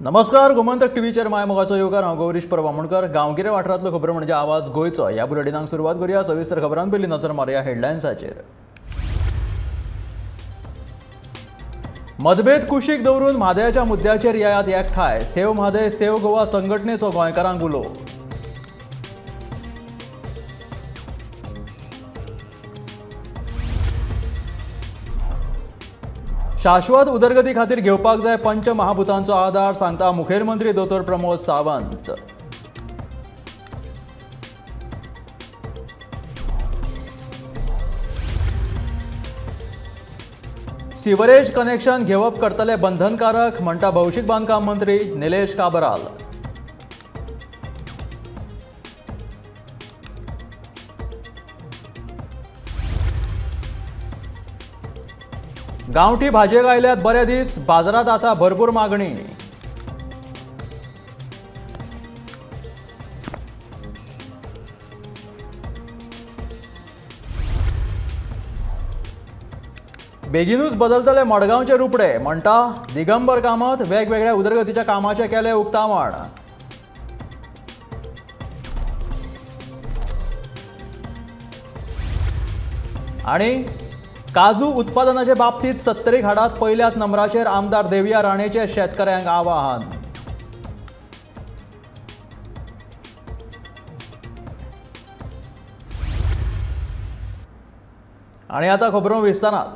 नमस्कार, गोमंतक टीव्हीचेर my मोगाचो येवकार. हांव गौरीश परब आमोणकर. गांवगिरे वाठारांतलो खबरो म्हणजे आवाज गोंयचो. ह्या बुलेटिनाक सुरवात करूया. सविस्तर खबरां पयलीं नजर मारुया हेडलायन्साचेर. मतभेद कुशीक दवरून म्हादयाच्या मुद्द्याचेर येयात एकठांय. सेव म्हादय सेव गोवा संघटनेचो गोंयकारांक उलो. शाश्वत उदरगती खातीर घेवपाक जाय पंचमहाभूतांचो आदार, सांगता मुखेलमंत्री दोतोर प्रमोद सावंत. सिवरेज कनेक्शन घेवप करतले बंधनकारक, म्हणटा भौशीक बांदकाम मंत्री निलेश काब्राल. गांवठी भाजयेक आयल्यात बरे दीस, बाजारांत आसा भरपूर मागणी. बेगीनूच बदलतले मडगांवचे रुपडे, म्हणटा दिगंबर कामत. वेगवेगळ्या उदरगतीच्या कामाचें केलें उक्तावण. आनी काजू उत्पादनाचे बाबतीत सत्तरी घाटात पयल्याच नंबराचेर आमदार देविया राणेचे शेतकऱ्यांक आवाहन. आनी आतां खबरो विस्तारात.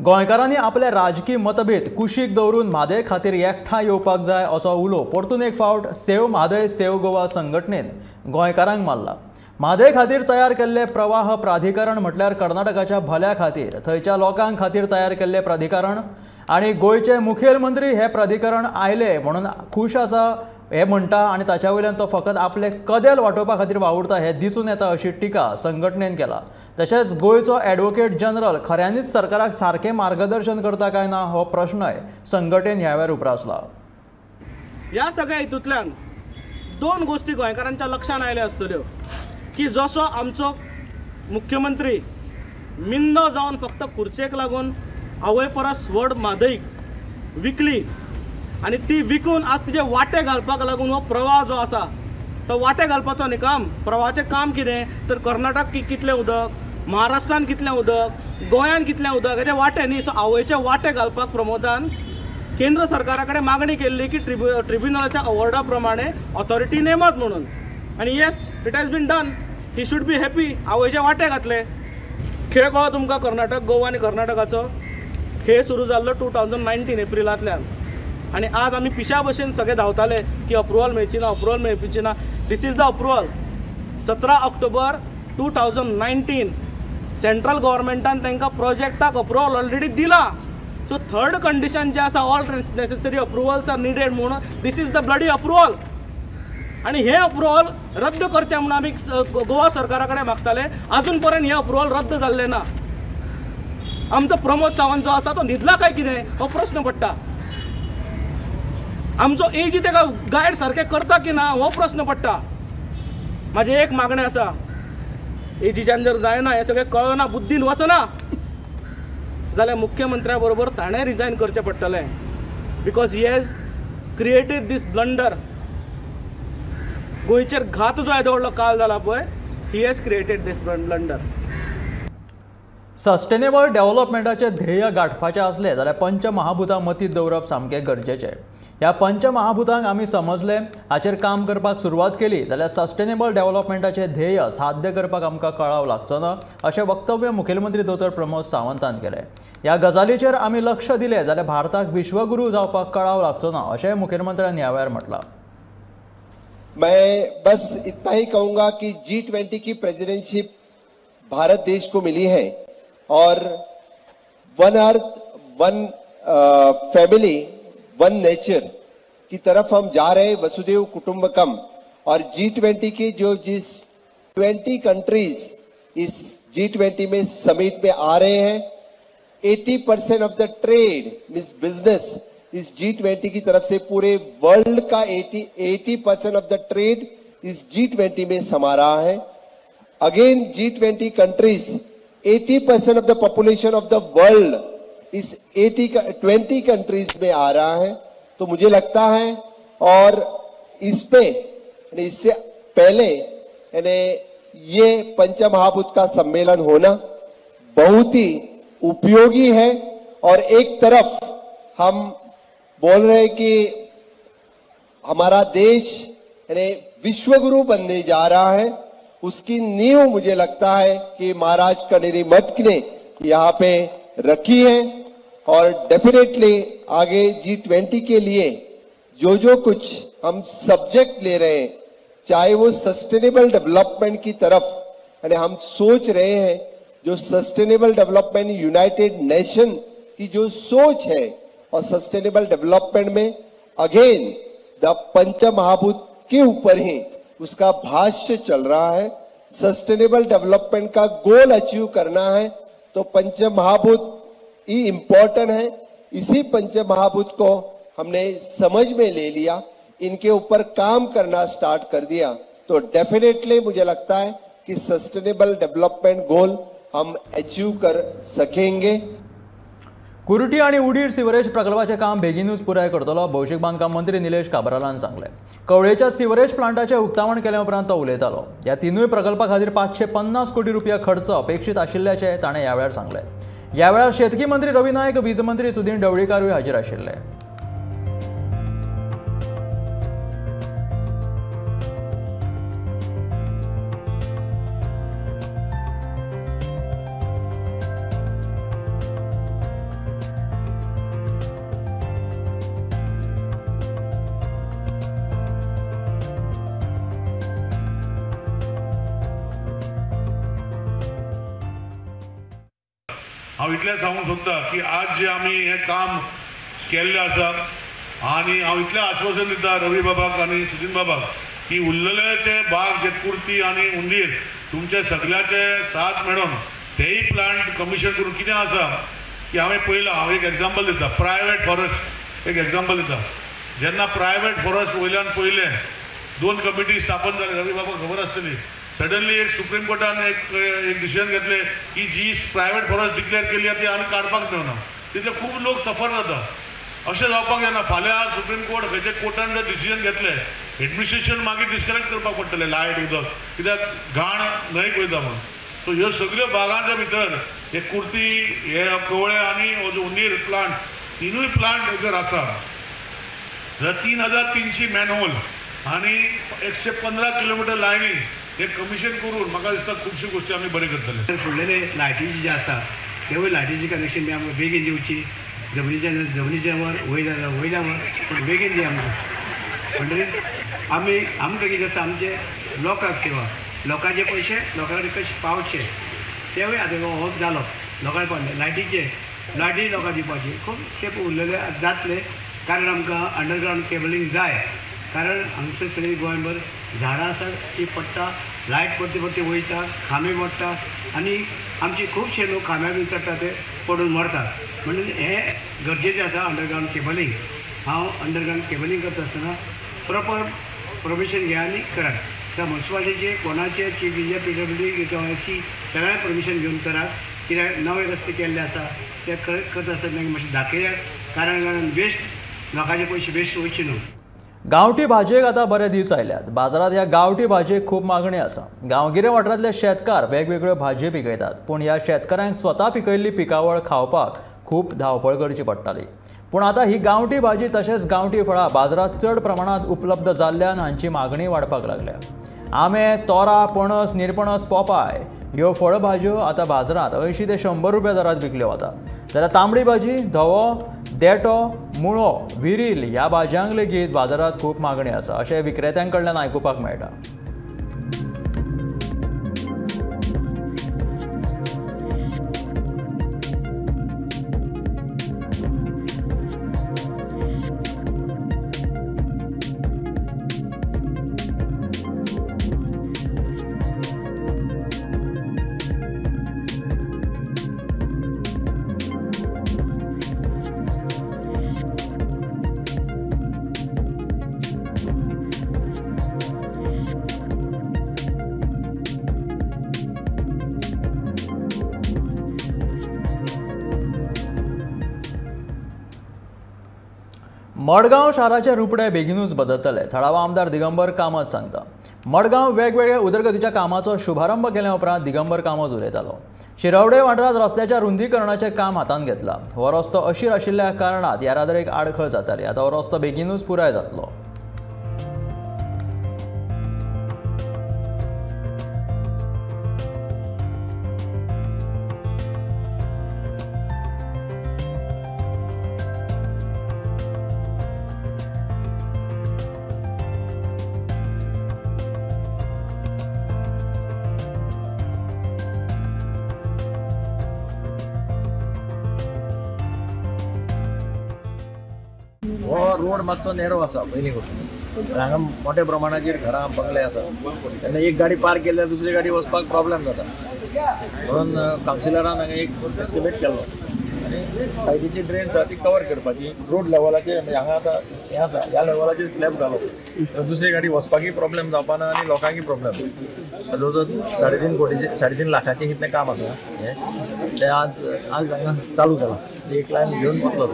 गोंयकारांनी आपले राजकी मतभेद कुशीक दवरून म्हादय खातीर एकठांय येवपाक जाय असो उलो परतून एक फावट सेव म्हादय सेव गोवा संघटनेन गोंयकारांक मारला. म्हादय खातीर तयार केल्ले प्रवाह प्राधिकरण म्हटल्यार कर्नाटकाच्या भल्या खातीर, थंयच्या लोकां खातीर तयार केल्ले प्राधिकरण आनी गोंयचे मुखेलमंत्री हे प्राधिकरण आयले म्हणून खूश आसा हे म्हणटा आनी ताच्या वयल्यान तो फकत आपले कदेल वाटोवपा खातीर वावुरता हे दिसून येता अशी टिका संघटनेन केला. तशेंच गोंयचो एडवोकेट जनरल खऱ्यांनीच सरकाराक सारकें मार्गदर्शन करता काय ना हो प्रश्नय संघटनेन ह्या वेळार उप्रासला. ह्या सगळ्या हितूंतल्यान दोन गोष्टी गोंयकारांच्या लक्षांत आयल्यो आसतल्यो की जसो आमचो मुख्यमंत्री मिंदो जावन फक्त खुर्चेक लागून आवय परस व्हड म्हादयक विकली आनी ती विकून आज तिजे वांटे घालपाक लागून हो प्रवाह जो आसा तो वांटे घालपाचो न्ही काम. प्रवाहाचें काम कितें तर कर्नाटक कितलें उदक, महाराष्ट्रान कितलें उदक, गोंयान कितलें उदक हेजे वांटे न्ही. सो आवयचे वांटे घालपाक प्रमोदान केंद्र सरकारा कडेन मागणी केल्ली की ट्रिब्युनलाच्या अवॉर्डा प्रमाणे ऑथॉरिटी नेमात म्हणून. आनी yes, it has been done. He should be happy. आवयचे वांटे घातले. खेळ कळो तुमकां कर्नाटक, गोवा आनी कर्नाटकाचो खेळ सुरू जाल्लो 2019 एप्रिलांतल्यान आनी आज आमी पिशा भशेन सगळे धांवताले की अप्रुवल मेळची ना, अप्रुवल मेळची ना. This is the approval. 17 October 2019 central गव्हर्मेंटान तांकां प्रोजेक्टाक अप्रुवल ऑलरेडी दिला. सो थर्ड कंडिशन जें आसा, all necessary approvals are needed म्हणून this is the bloody approval. आनी हें अप्रुवल रद्द करचें म्हणून आमी गोवा सरकारा कडेन मागताले. आजून पर्यंत हें अप्रुवल रद्द जाल्लें ना. आमचो प्रमोद सावंत जो आसा तो न्हिदला काय कितें हो प्रश्न पडटा. आमचो एजी ताका गायड सारकें करता की ना हो प्रश्न पडटा. म्हाजें एक मागणें आसा, एजीच्यान जर जायना, हें सगळें कळना, बुद्दीन वचना जाल्यार मुख्यमंत्र्या बरोबर ताणें रिजायन करचें पडटलें. Because he has created this blunder. गोंयचेर घात जो येदो व्हडलो काल जाला पळय, he has created this blunder. Sustainable डेव्हलपमेंटाचे ध्येय गांठपाचें आसलें जाल्यार पंचमहाभूतां मतींत दवरप सामकें गरजेचें. ह्या पंचमहाभूतांक आमी समजले, हाचेर काम करपाक सुरवात केली जाल्यार सस्टेनेबल डेव्हलपमेंटाचे ध्येय साध्य करपाक आमकां कळाव लागचो ना अशें वक्तव्य मुखेलमंत्री दोतोर प्रमोद सावंतान केलें. ह्या गजालीचेर आमी लक्ष दिलें जाल्यार भारताक विश्वगुरू जावपाक कळाव लागचो ना अशेंय मुखेलमंत्र्यान ह्या वेळार म्हटलां. मैं बस इतना ही कहूंगा कि G20 की प्रेसिडेंटशिप भारत देश को मिली है और one earth one family one nature की तरफ हम जा रहे हैं, वसुदेव कुटुंबकम. और G20 की जो जिस 20 कंट्रीज इस G20 में समिट में आ रहे हैं, 80% of the trade means business is G20 की तरफ से पूरे वर्ल्ड का 80% of the trade is G20 में समा रहा है. Again G20 countries 80% of the population of the world is 20 countries में आ रहा है। तो मुझे लगता है और इस पे इससे पहले यानी ये पंचमहाभूत का सम्मेलन होना बहुत ही उपयोगी है। और एक तरफ हम बोल रहे हैं कि हमारा देश यानी विश्वगुरु बनने जा रहा है, उसकी नींव मुझे लगता है कि महाराज कनेरी मठ ने यहाँ पे रखी है। और डेफिनेटली आगे G20 के लिए जो जो कुछ हम सब्जेक्ट ले रहे हैं, चाहे वो सस्टेनेबल डेवलपमेंट की तरफ यानी हम सोच रहे हैं, जो सस्टेनेबल डेवलपमेंट यूनाइटेड नेशन की जो सोच है, और सस्टेनेबल डेवलपमेंट में अगेन the पंचमहाभूत के ऊपर ही उसका भाष्य चल रहा है। सस्टेनेबल डेवलपमेंट का गोल अचीव करना है तो पंचमहाभूत ही इम्पोर्टेंट है। इसी पंचमहाभूत को हमने समझ में ले लिया, इनके ऊपर काम करना स्टार्ट कर दिया, तो डेफिनेटली मुझे लगता है कि सस्टेनेबल डेवलपमेंट गोल हम अचीव कर सकेंगे। कुर्टी आनी उडीर सिवरेज प्रकल्पाचें काम बेगीनूच पुराय करतलो, भौशीक बांदकाम मंत्री निलेश काब्रालान सांगलें। कवळेच्या सिवरेज प्लांटाचें उक्तावण केले उपरांत तो उलयतालो। ह्या तिनूय प्रकल्पा खातीर 550 कोटी रुपया खर्च अपेक्षीत आशिल्ल्याचें ताणें ह्या वेळार सांगलें। ह्या वेळार शेतकी मंत्री रवी नायक, वीज मंत्री सुदीन ढवळीकारूय हाजीर आशिल्ले। हांव इतलें सांगूंक सोदता की आज जे आमी हें काम केल्लें आसा आनी हांव इतलें आश्वासन दिता रवी बाबाक आनी सुदीन बाबाक की उरलेले बाग जे कुर्ती आनी उंदीर तुमचे सगळ्याचे साथ मेळोन तेय प्लांट कमिशन करून कितें आसा की हांवें पळयलां। हांव एक एग्जाम्पल दिता, प्रायवेट फॉरेस्ट एक एग्जाम्पल दिता। जेन्ना प्रायवेट फॉरेस्ट वयल्यान पयलें 2 कमिटी स्थापन जाली, रवी बाबाक खबर आसतली, सडनली एक सुप्रीम कोर्टान एक डिसिजन घेतले की जी प्रायवेट फॉरेस्ट डिक्लेअर केली आसा ती आनी काडपाक मेळना, तितले खूब लोक सफर जाता। अशें जावपाक जायना। फाल्यां सुप्रीम कोर्ट खंयच्या कोर्टान जर डिसिजन घेतलें, एडमिनिस्ट्रेशन मागीर डिस्कनेक्ट करपाक पडटलें लायट उदक, कित्याक घाण न्हंयक वयता म्हणून। सो ह्यो सगळ्यो बागांच्या भितर हे कुर्ती, हे कवळे आनी हो जो उंदीर प्लांट, तिनूय प्लांट जर आसा जाल्यार 3300 मॅनहोल आनी 115 किलोमिटर लायनी हे कमिशन करून म्हाका दिसता खुबश्यो गोश्टी आमी बरे करतले। फुडलेले लायटीचे जे आसा तेवूय लायटीची कनेक्शन बी आमकां बेगीन दिवची, जमनीच्या वर वयल्या वयल्या वर पूण बेगीन दी आमकां। म्हणटकीच आमी आमकां कितें आसा आमचे लोकांक सेवा, लोकांचे पयशे लोकां कडेन कशे पावचे तेवूय आतां हो जालो लोकांक पावले। लायटीचे लायटी लोकांक दिवपाची खूब तें उरलेले जातले, कारण आमकां अंडरग्रावंड केबलिंग जाय, कारण हांगसर सगळी गोंयभर झाडां आसा ती पडटा, लायट परती परती वयता, खांबे मोडटा आनी आमचे खुबशे लोक खांब्या बी चडटा ते पडून मरतात। म्हणून हें गरजेचें आसा अंडरग्रावंड केबलिंग। हांव अंडरग्रावंड केबलिंग करता आसतना प्रोपर परमिशन घेया आनी करात, जावं म्युनिसिपालिटीचे कोणाचे चीफ इंजिनियर PWD जावं SC सगळ्यांक परमिशन घेवन करात, कित्याक नवे रस्ते केल्ले आसा ते करता आसतना तांकां मातशें दाखयात, कारण वेस्ट लोकांचे पयशे वेस्ट वयचे न्हू। गांवठी भाजयेक आतां बरे दीस आयल्यात। बाजारांत ह्या गांवठी भाजयेक खूब मागणी आसा। गांवगिरे वाठारांतले शेतकार वेगवेगळ्यो भाजयो पिकयतात, पूण ह्या शेतकारांक स्वता पिकयल्ली पिकावळ खावपाक खूब धांवपळ करची पडटाली। पूण आतां ही गांवठी भाजी तशेंच गांवठी फळां बाजारांत चड प्रमाणांत उपलब्ध जाल्ल्यान हांची मागणी वाडपाक लागल्या। आंबे, तोरा, पणस, निरपणस, पोपाय ह्यो फळभाजयो आतां बाजारांत 80 ते 100 रुपया दरांत विकल्यो वता, जाल्यार तांबडी भाजी, धवो, देटो, मुळो, विरील ह्या भाजयांक लेगीत बाजारांत खूब मागणी आसा अशें विक्रेत्यां कडल्यान आयकुपाक मेळटा। मडगांव शाराचे रुपडे बेगीनूच बदलतले, थळावा आमदार दिगंबर कामत सांगता. मडगांव वेगवेगळ्या उदरगतीच्या कामाचो शुभारंभ केल्या उपरांत दिगंबर कामत उलयतालो. शिरवडे वाठारांत रस्त्याच्या रुंदीकरणाचें काम हातांत घेतलां. हो रस्तो अशीर आशिल्ल्या कारणान येरादारीक आडखळ जाताली. आतां हो रस्तो बेगीनूच पुराय जातलो. हो रोड मातसो नेरो आसा पयलीं पसून, हांगा मोठ्या प्रमाणाचेर घरां बंगले आसा, तेन्ना एक गाडी पार्क केल्यार दुसरी गाडी वचपाक प्रॉब्लेम जाता. म्हणून कावन्सिलरान हांगा एक एस्टिमेट केल्लो आनी सायडीची ड्रेन आसा ती कवर करपाची. रोड लेवलाचेर म्हणजे हांगा आतां हें आसा ह्या लेवलाचेर स्लॅब घालो तर दुसरी गाडी वचपाकय प्रॉब्लेम जावपा ना आनी लोकांकय प्रॉब्लेम. जवळ जवळ 3.5 कोटीचें 3.5 लाखाचें कितलें काम आसा हें तें आज आज हांगा चालू केलां. एक लायन घेवन वतलो.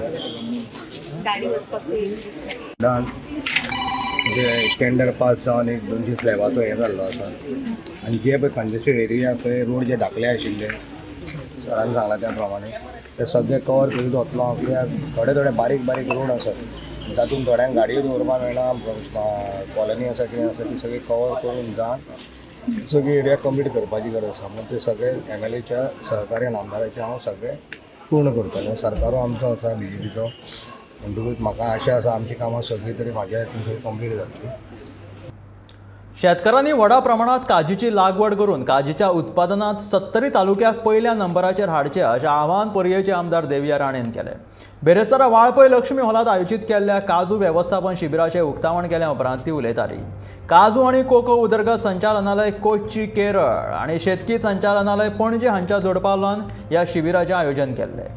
जे टेंडर पास जावन एक 200 स्लॅबाचो हें जाल्लो आसा आनी जे पळय कंजेस्टेड एरिया थंय रोड जे धाकले आशिल्ले सरान सांगलां त्या प्रमाणे ते सगळे कवर करीत वतलो हांव. कित्याक थोडे थोडे बारीक बारीक रोड आसात तातूंत थोड्यांक गाडयो दवरपाक मेळना, कॉलनी आसा कितें आसा ती सगळी कवर करून जावन सगळी एरिया कंप्लीट करपाची गरज आसा. म्हणून ते सगळे MLAच्या सहकार्यान आमदाराचें हांव सगळें पूर्ण करतलो. सरकारूय आमचो आसा BJPचो, म्हणटकूच म्हाका आशा आसा आमची कामां सगळीं तरी म्हाज्या हितून सगळीं कंप्लीट जातली. शेतकारांनी व्हडा प्रमाणात काजीची लागवड करून काजीच्या उत्पादनात 70 तालुक्याक पयल्या नंबराचेर हाडचे अशें आवाहन पर्येचे आमदार देविया राणेन केलें. बेरेस्तारा वाळपय लक्ष्मी हॉलांत आयोजीत केल्ल्या काजू वेवस्थापन शिबिराचें उक्तावण केल्या उपरांत ती उलयताली. काजू आनी कोको उदरगत संचालनालय कोच्ची केरळ आनी शेतकी संचालनालय पणजी हांच्या जोडपालवान ह्या शिबिराचें आयोजन केल्लें.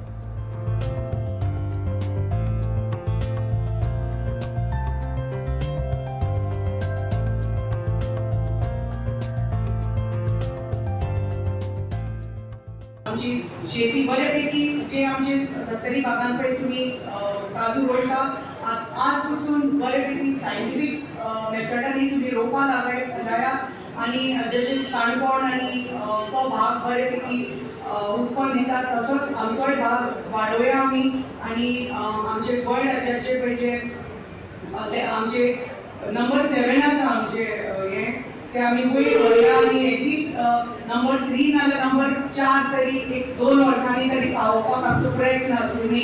आमची शेती बऱ्यापैकी जे आमचे 70 भागांकडे तुम्ही काजू रोयता आज पासून बऱ्यापैकी सायंटिफीक मेथडांनी तुम्ही रोवपा लागल्या आनी जशें काणकोण आनी तो भाग बऱ्यापैकी उत्पन्न दिता तसोच आमचोय भाग वाडोवया आमी. आनी आमचे गोंय राज्याचे पळय जे आमचे नंबर 7 आसा आमचे हें ते आमी वयर व्हरया आनी एटलिस्ट नंबर 3 नाल्यार नंबर 4 तरी एक 2 वर्सांनी तरी पावोवपाक आमचो प्रयत्न आसूनी.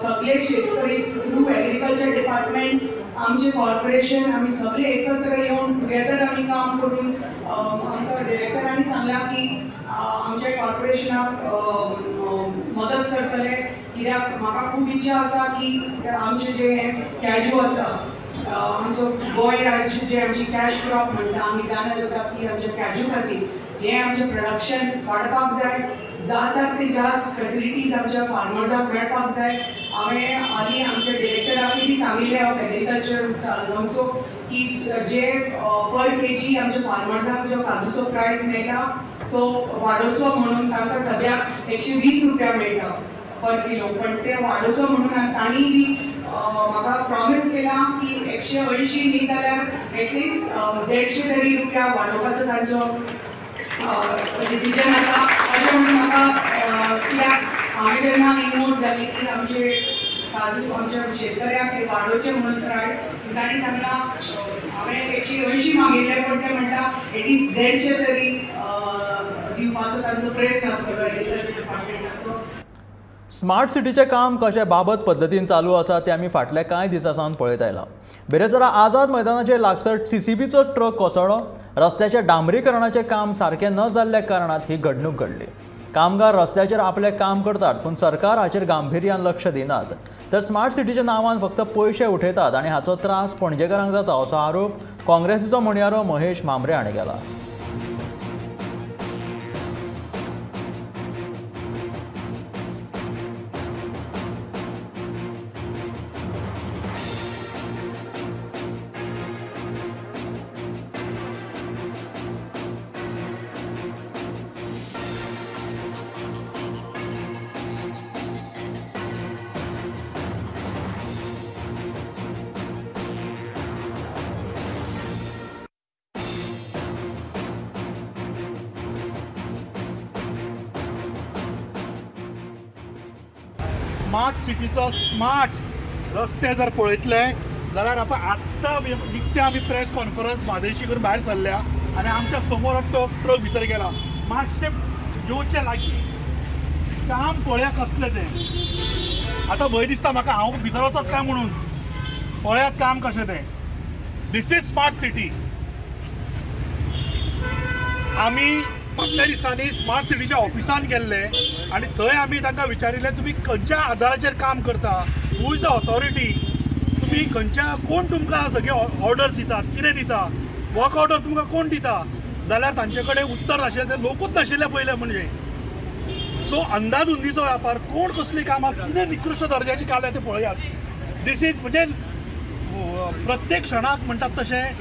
सगळे शेतकरी थ्रू एग्रीकल्चर डिपार्टमेंट आमचे कॉर्पोरेशन आमी सगळे एकत्र येवन टुगेदर आमी काम करून आमकां डिरेक्टरांनी सांगलां की आमच्या कॉर्पोरेशनाक मदत करतले. कित्याक म्हाका खूब इच्छा आसा की आमचें जें हें कॅजू आसा आमचो गोंय राज्य जे आमची कॅश क्रॉप म्हणटा आमी जाणा जाता की आमच्या कॅजू खातीर हें आमचें प्रोडक्शन वाडपाक जाय, जाता ते जास्त फेसिलिटीज आमच्या फार्मर्सांक मेळपाक जाय. हांवें हालीं आमच्या डिरेक्टराकूय बी सांगिल्लें ऑफ एग्रीकल्चर मिस्टर अल्फोन्सो की जे पर केजी आमच्या फार्मर्सांक जो काजूचो प्रायस मेळटा तो वाडोवचो म्हणून. तांकां सद्याक 120 रुपया मेळटा पर किलो, पण ते वाडोवचो म्हणून तांणी बी म्हाका प्रॉमीस केलां की 180 न्ही जाल्यार एटलिस्ट 150 तरी रुपया वाडोवपाचो तांचो डिसिजन आसा अशें म्हणून म्हाका. कित्याक हांवें जेन्ना इनवोट जाली की आमचे काजू आमच्या शेतकऱ्यांक ते वाडोवचे म्हणून प्रायस, तांणी सांगलां हांवें 180 मागिल्लें पण ते म्हणटा एटलिस्ट 150 तरी दिवपाचो तांचो प्रयत्न आसतलो एग्रीकल्चर डिपार्टमेंटाचो. स्मार्ट सिटीचें काम कशें बाबत पद्दतीन चालू आसा तें आमी फाटल्या कांय दिसां सावन पळयत आयला. बेरेस्तारा आझाद मैदानाचेर लागसर CCBचो ट्रक कोसळ्ळो. रस्त्याच्या डांबरीकरणाचें काम सारकें न जाल्ल्या कारणान ही घडणूक घडली. कामगार रस्त्याचेर आपलें काम करतात पूण सरकार हाचेर गांभिर्यान लक्ष दिनात. तर स्मार्ट सिटीच्या नांवान फक्त पयशे उठयतात आनी हाचो त्रास पणजेकारांक जाता असो आरोप काँग्रेसीचो म्हणयारो महेश म्हांबरे हाणें केला. स्मार्ट सिटीचो स्मार्ट रस्ते जर पळयतले जाल्यार आपण आत्तां निकते आमी प्रेस कॉन्फरन्स म्हादयची करून भायर सरल्या आनी आमच्या समोर तो ट्रक भितर गेला. मातशें येवचें लागीं काम पळया कसलें तें. आतां भंय दिसता म्हाका हांव भितर वचत काय म्हणून. पळयात काम कशें तें. This is smart city. आमी फाटल्या दिसांनी स्मार्ट सिटीच्या ऑफिसान गेल्ले आनी थंय आमी तांकां विचारिल्लें तुमी खंयच्या आदाराचेर काम करता, हू is a authority, तुमी खंयच्या कोण तुमकां सगळे ऑर्डर्स दितात, कितें दिता, वर्क ऑर्डर तुमकां कोण दिता, जाल्यार तांचे कडेन उत्तर नाशिल्लें, ते लोकूच नाशिल्ले पयलें म्हणजे. सो अंदाधुंदीचो व्यापार, कोण कसलीं कामां कितें निकृश्ट दर्जाची काडल्या तें पळयात. This is म्हणजे प्रत्येक क्षणाक म्हणटात तशें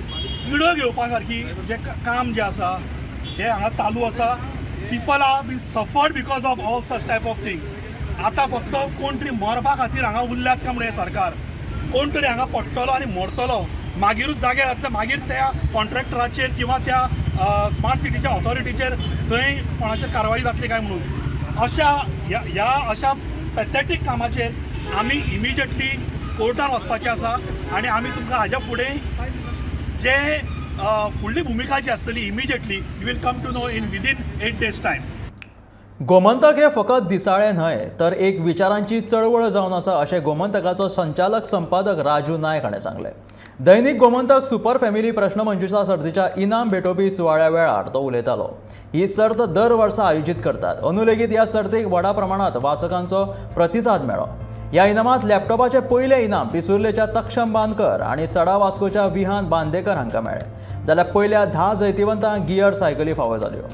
किडो घेवपा सारकी जें काम जें आसा हें हांगा चालू आसा. People are been suffered because of all such type of thing. आतां फक्त कोण तरी मरपा खातीर हांगा उरल्यात काय म्हणून हें सरकार, कोण तरी हांगा पडटलो आनी मरतलो, मागीरूच जागे जातले, मागीर त्या कॉन्ट्रॅक्टराचेर किंवा त्या स्मार्ट सिटीच्या ऑथॉरिटीचेर थंय कोणाचेर कारवाई जातली काय म्हणून. अशा ह्या अशा पॅथेटीक कामाचेर आमी इमिजिएटली कोर्टान वचपाचें आसा आनी आमी तुमकां हाज्या फुडें जे फुडली भुमिका जी आसतली immediately you will come to know in within 8 days time. Gomantak हे फकत दिसाळें न्हय तर एक विचारांची चळवळ जावन आसा अशें गोमंतकाचो संचालक संपादक राजू नायक हाणें सांगलें. दैनिक गोमंतक सुपर फॅमिली प्रश्नमंजुषा सर्तीच्या इनाम भेटोवपी सुवाळ्या वेळार तो उलयतालो. ही सर्त दर वर्सा आयोजीत करतात. अंदू लेगीत ह्या सर्तीक व्हडा प्रमाणांत वाचकांचो प्रतिसाद मेळ्ळो. ह्या इनामांत लॅपटॉपाचें पयलें इनाम पिसुर्लेच्या तक्षम बांदकर आनी सडा वास्कोच्या विहान बांदेकर हांकां मेळ्ळें, जाल्यार पयल्या 10 जैतिवंतांक गियर सायकली फावो जाल्यो.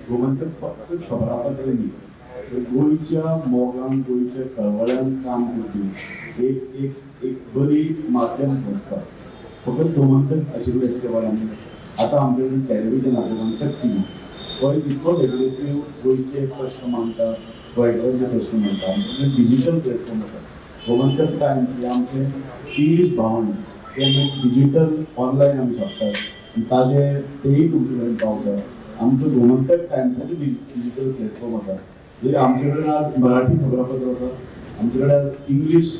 गोमंतक फक्त खबरापत्र न्ही तर गोंयच्या मोगान, गोंयच्या कळवळ्यान काम करपी एक एक एक बरी माध्यम संस्था फकत गोमंतक आशिल्लें इतके वरांनी. आतां आमचे कडेन टेलिविजन आसा, गोमंतक टीव्ही, गोंय इतकोच एग्रेसीव गोंयचे प्रश्न मांडटा, गोंयकारांचे प्रश्न मांडटा. आमचे कडेन डिजीटल प्लॅटफॉर्म आसा, गोमंतक टायम्स हे आमचे इंग्लीश भावंड ते आमी डिजीटल ऑनलायन आमी छापतात, ताजे तेय तुमचे कडेन पावता. आमचो गोमंतक टायम्साचे डिजिटल प्लॅटफॉर्म आसा, म्हणजे आमचे कडेन आज मराठी खबरापत्र आसा, आमचे कडेन आज इंग्लीश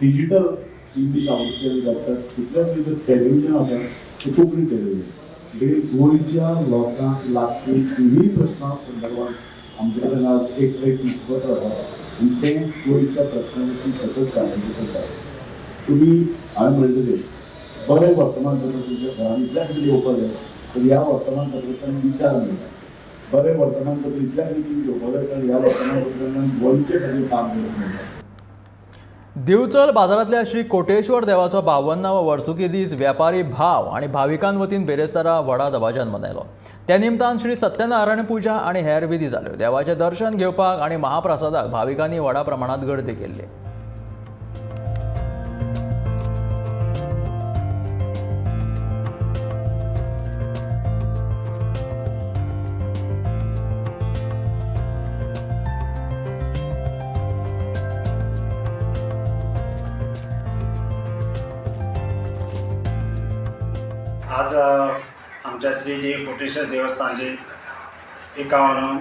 डिजिटल इंग्लीश आवृत्ती आमी धाडटात. तितल्याच न्ही तर टेलिविजन आसा तें कोंकणी टेलिविजन, म्हणजे गोंयच्या लोकांक लागपी तिनूय प्रश्नां संदर्भात आमचे कडेन आज एक एक मुखपत्र आसा आनी तें गोंयच्या प्रश्नां विशीं सतत जागृत करता. तुमी हांवें म्हणलें तशें बरें वर्तमानपत्र तुमच्या घरान इतल्या खातीर येवपाक जाय तर ह्या वर्तमानपत्रांतल्यान विचार मेळटा. बरें वर्तमानपत्र इतल्या खातीर तुमी घेवपाक जाय कारण ह्या वर्तमानपत्रांतल्यान गोंयचे खातीर काम करूंक मेळटा. दिवचल बाजारांतल्या श्री कोटेश्वर देवाचो 52वो वर्सुकी दीस व्यापारी भाव आनी भाविकां वतीन बेरेस्तारा व्हडा दबाज्यान मनयलो. त्या निमतान श्री सत्यनारायण पुजा आनी हेर विधी जाल्यो. देवाचें दर्शन घेवपाक आनी महाप्रसादाक भाविकांनी व्हडा प्रमाणांत गर्दी केल्ली. आज आमच्या श्री देव कोटेश्वर देवस्थानचे 51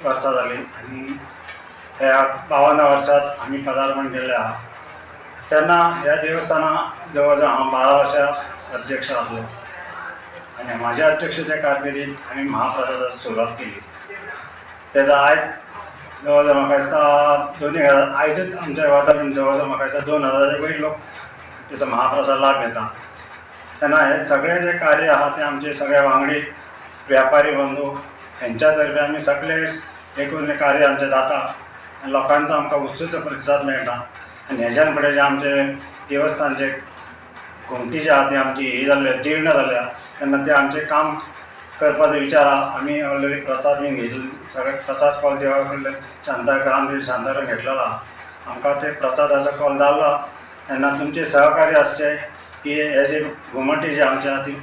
वर्सां जाली आनी ह्या 52 वर्सांत आमी पदार्पण केल्लें आहा. तेन्ना ह्या देवस्थाना जवळ जवळ हांव 12 वर्सां अध्यक्ष आसलो आनी म्हाज्या अध्यक्षाच्या कारकिर्दीत आमी महाप्रसादाची सुरवात केली. तेजा आयज जवळ जवळ म्हाका दिसता 2000 आयजच आमच्या वाठारान जवळ जवळ म्हाका दिसता 2000 वयर लोक तेचो महाप्रसाद लाभ घेता. तेन्ना हें सगळें जें कार्य आहा तें आमचे सगळे वांगडी व्यापारी बंधू हेंच्या तर्फे आमी सगळे एकूण कार्य आमचें जाता आनी लोकांचो आमकां उत्सुक प्रतिसाद मेळटा. आनी हेज्यान फुडें जें आमचें देवस्थान जे घुमटी जे आहा ती आमची ही जाल्ल्या जीर्ण जाल्या तेन्ना तें आमचें काम करपाचो विचार आहा. आमी ऑलरेडी प्रसाद बीन घेतले, सगळे प्रसाद कॉल देवा कडल्यान शांताग्राम शांताराम घेतलेलो आहा. आमकां ते प्रसादाचो कॉल जालो तेन्ना तुमचें सहकार्य आसचें की हे जे घुमटी जे आमची आहा ती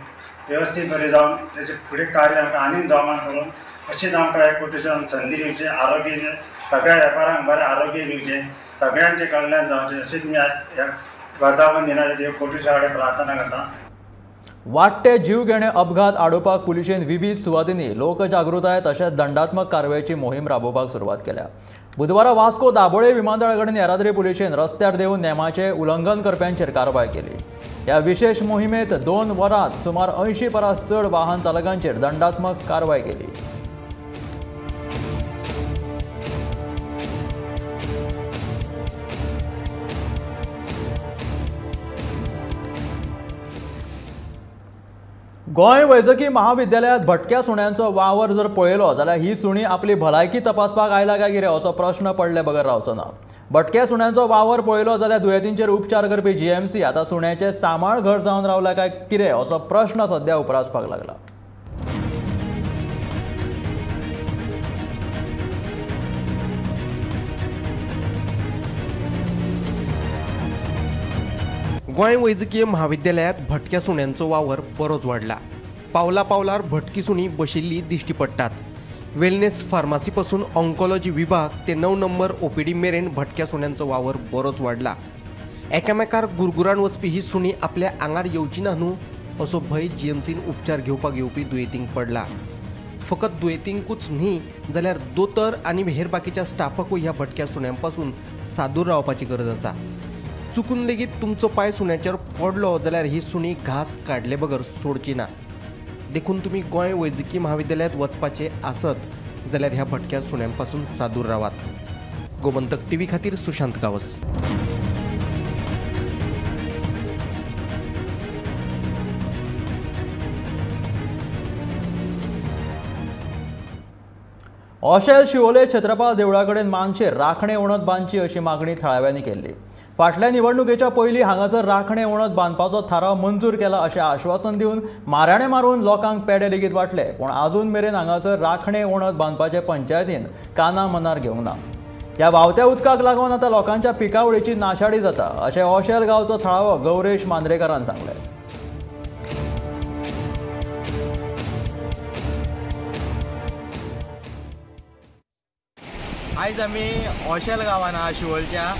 वेवस्थीत बरी जावन तेचे फुडें कार्य आमकां आनीक जोमान करून अशीच आमकां हे कोटेशन संदी दिवची, आरोग्य सगळ्या वेपारांक बरें आरोग्य दिवचें, सगळ्यांचें कल्याण जावचें अशीच मी आज ह्या वर्धापन दिनाच्या देव कोटेशा कडेन प्रार्थना करता. वाडटे जीवघेणे अपघात आडोवपाक पुलिशेन विविध सुवातींनी लोकजागृताय तशेंच दंडात्मक कारवायेची मोहीम राबोवपाक सुरवात केल्या. बुधवारा वास्को दाबोळे विमानतळा कडेन येरादारी पुलिशेन रस्त्यार देंवून नेमाचें उल्लंघन करप्यांचेर कारवाय केली. ह्या विशेष मोहिमेंत 2 वरांत सुमार 80 परस चड वाहन चालकांचेर दंडात्मक कारवाय केली. गोंय वैजकी महाविद्यालयांत भटक्या सुण्यांचो वावर जर पळयलो जाल्यार ही सुणी आपली भलायकी तपासपाक आयला काय कितें असो प्रश्न पडले बगर रावचो ना. भटक्या सुण्यांचो वावर पळयलो जाल्यार दुयेंतींचेर उपचार करपी जीएमसी आतां सुण्याचें सांबाळ घर जावन रावला काय कितें असो प्रश्न सध्या उप्रासपाक लागला. गोंय वैजकीय महाविद्यालयांत भटक्या सुण्यांचो वावर बरोच वाडला. पावला पावलार भटकी सुणी बशिल्ली दिश्टी पडटात. वेलनेस फार्मासी पासून ऑन्कोलॉजी विभाग ते 9 नंबर ओपीडी मेरेन भटक्या सुण्यांचो वावर बरोच वाडला. एकामेकार गुरगुरान वचपी ही सुणी आपल्या आंगार येवची ना न्हू असो भंय जीएमसीन उपचार घेवपाक येवपी दुयेंतींक पडला. फकत दुयेंतींकूच न्ही जाल्यार दोतोर आनी हेर बाकीच्या स्टाफाकूय ह्या भटक्या सुण्यां पासून सादूर रावपाची गरज आसा. चुकून लेगीत तुमचो पांय सुण्याचेर पडलो जाल्यार ही सुणी घास काडले बगर सोडची ना. देखून तुमी गोंय वैजकी महाविद्यालयांत वचपाचे आसत जाल्यार ह्या भटक्या सुण्यां पासून सादूर रावात. गोमंतक टीव्ही खातीर सुशांत गावस. ओशेल शिवोले छत्रपाल देवळा कडेन मानशे राखणे वणत बांदची अशी मागणी थळाव्यांनी केल्ली. फाटल्या निवडणुकेच्या पयलीं हांगासर राखणे वणत बांदपाचो थाराव मंजूर केला अशें आश्वासन दिवन माराणे मारून लोकांक पेडे लेगीत वांटले, पूण आजून मेरेन हांगासर राखणे वणत बांदपाचे पंचायतीन काना मनार घेवंक ना. ह्या व्हांवत्या उदकाक लागून आतां लोकांच्या पिकावळीची नाशाडी जाता अशें ओशेल गांवचो थळावो गौरेश मांद्रेकारान सांगलें. आयज आमी ओशेल गांवान आहा, शिवोलच्या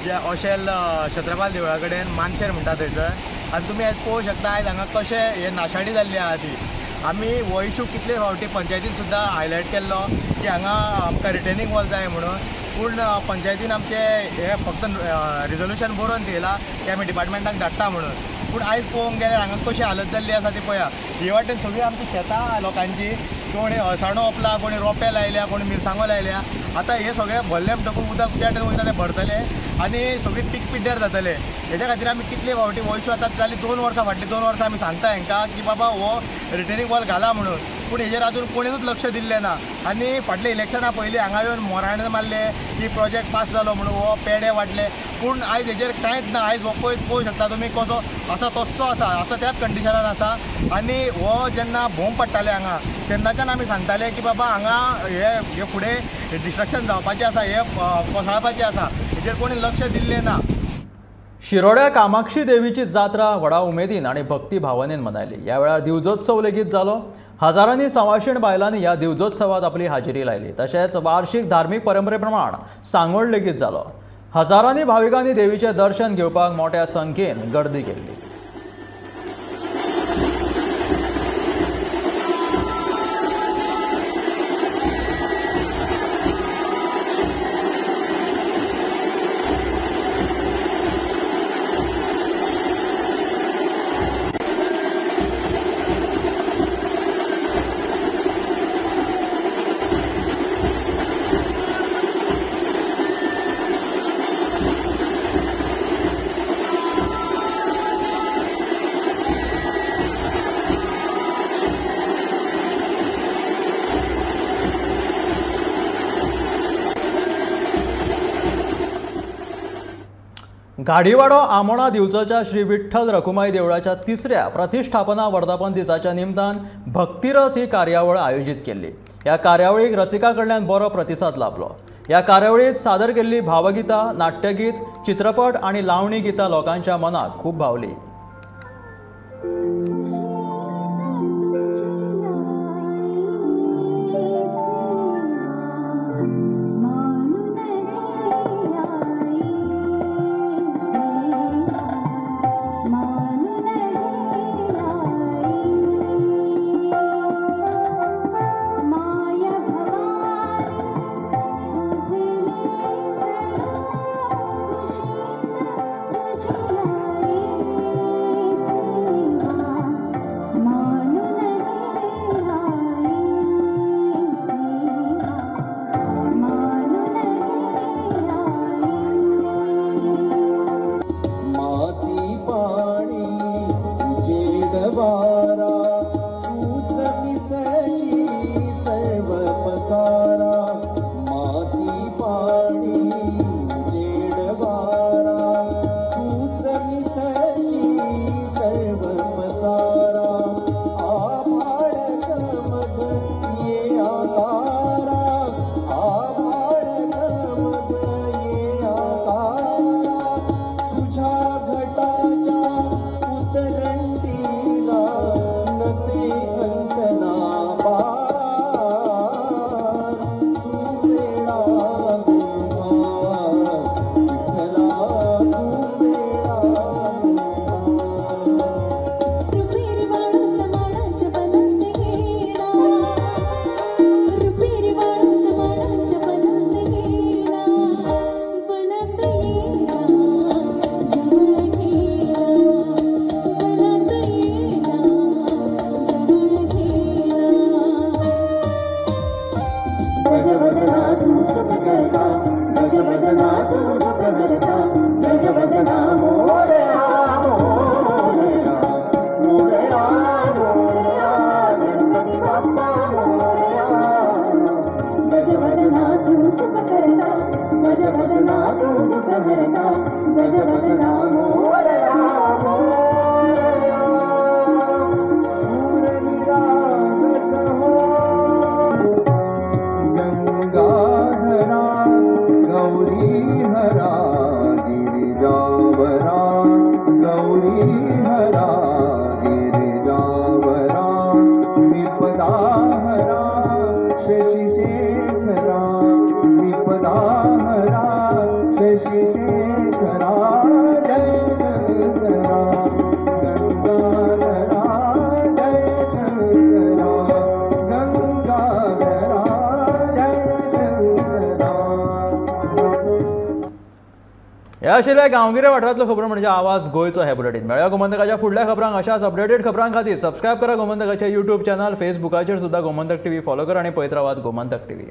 ज्या ओशेल छत्रपाल देवळा कडेन मानशेर म्हणटा थंयसर. आनी तुमी आयज पळोवंक शकता आयज हांगा कशें हे नाशाडी जाल्ली आहा ती. आमी हो इशू कितले फावटी पंचायतीन सुद्दां हायलायट केल्लो की हांगा आमकां रिटेनिंग वॉल जाय म्हणून, पूण पंचायतीन आमचें हें फक्त रिजोल्युशन बरोवन दिलां की आमी डिपार्टमेंटाक धाडटा म्हणून. पूण आयज पळोवंक गेल्यार हांगा कशी हालत जाल्ली आसा ती पळया. हे वाटेन सगळी आमची शेतां लोकांची, कोणी अळसाणो ओंपला, कोणी रोंपे लायल्या, कोणी मिरसांगो लायल्या. आतां हे सगळें भरलें म्हणटकूच उदक ज्या वाटेन वयता तें भरतलें आनी सगळी पीक पिड्ड्यार जातलें. हेच्या खातीर आमी कितले फावटी हो इशू आतां जाली 2 वर्सां, फाटलीं 2 वर्सां आमी सांगता हेंकां की बाबा हो रिटेनिंग वॉल घाला म्हणून, पूण हेजेर आजून कोणीच लक्ष दिल्लें ना. आनी फाटल्या इलेक्शना पयलीं हांगा येवन मोराणे मारले की प्रोजेक्ट पास जालो म्हणून, हो पेडे वांटले, पूण आयज हेजेर कांयच ना. आयज हो पळोवंक शकता तुमी कसो आसा तस्सो आसा, आसा त्याच कंडिशनान आसा. आनी हो जेन्ना बोंब पडटाले हांगा तेन्नाच्यान आमी सांगताले की बाबा हांगा हे फुडें डिस्ट्रक्शन जावपाचें आसा, हे कोसळपाचें आसा, हेजेर कोणी लक्ष दिल्लें ना. शिरोड्या कामाक्षी देवीची जात्रा व्हडा उमेदीन आनी भक्ती भावनेन मनयली. ह्या वेळार दिवजोत्सव लेगीत जालो. हजारांनी सवाशीण बायलांनी ह्या दिवजोत्सवात आपली हाजेरी लायली. तशेंच वार्षिक धार्मीक परंपरे प्रमाण सांगोड लेगीत जालो. हजारांनी भाविकांनी देवीचें दर्शन घेवपाक मोठ्या संख्येन गर्दी केल्ली. गाडीवाडो आमोणा दिवचलच्या श्री विठ्ठल रखुमाई देवळाच्या तिसऱ्या प्रतिष्ठापना वर्धापन दिसाच्या निमतान भक्तिरस ही कार्यावळ आयोजीत केल्ली। ह्या कार्यावळीक रसिकां कडल्यान बरो प्रतिसाद लाभलो। ह्या कार्यावळीत सादर केल्ली भावगीतां, नाट्यगीत, चित्रपट आनी लावणी गीतां लोकांच्या मनाक खूब भावली। आशिल्ल्या गांवगिऱ्या वाठारांतल्यो खबरो म्हणजे आवाज गोंयचो हे बुलेटीन। मेळया गोमंतकाच्या फुडल्या खबरांक। अशाच अपडेटेड खबरां खातीर सबस्क्रायब करा गोमंतकाचे यूट्यूब चॅनल, फेसबुकाचेर सुद्दां गोमंतक टीव्ही फॉलो करा आनी पळयत रावात गोमंतक टीव्ही।